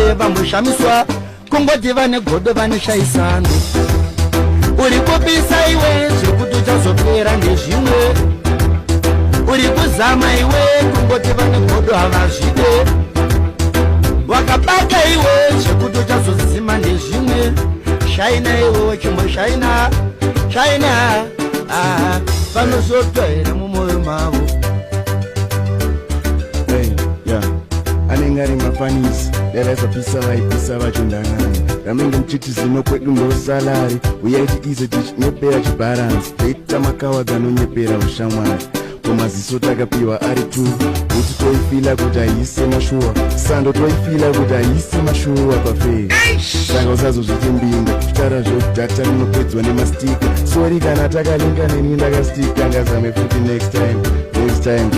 iwe vamboshamiswa kungoti vane godo vane shaisano. Uri kupisa iwe zvekuti uchazopera ndezvimwe. Uri kuzama iwe kungoti vane godo havazvide. Wakabata iwe zvekuti uchazozima ndezvimwe. Shaina iwe chimboshaina shaina. Ah, vanosvotwa here mumwoyo mavo? Hey, yeah. Anenge ari mafanisi, dai vaisapisa vaipisa vacho ndanani ramunenge muchiti zino kwedu ndo salary. Uyai tiize tichinyepera chibharansi, toita makawa dzanonyepera ushamwari. Kumaziso takapiwa ari tu kuti toifila kuti haisi mashuwa, sando toifila kuti haisi mashuwa pafei. Saka usazozviti mbinga kutaura zvodhata rinopedzwa nemastika. Sorry kana takalinga neni ndakastika, ngazame futi next time, next time.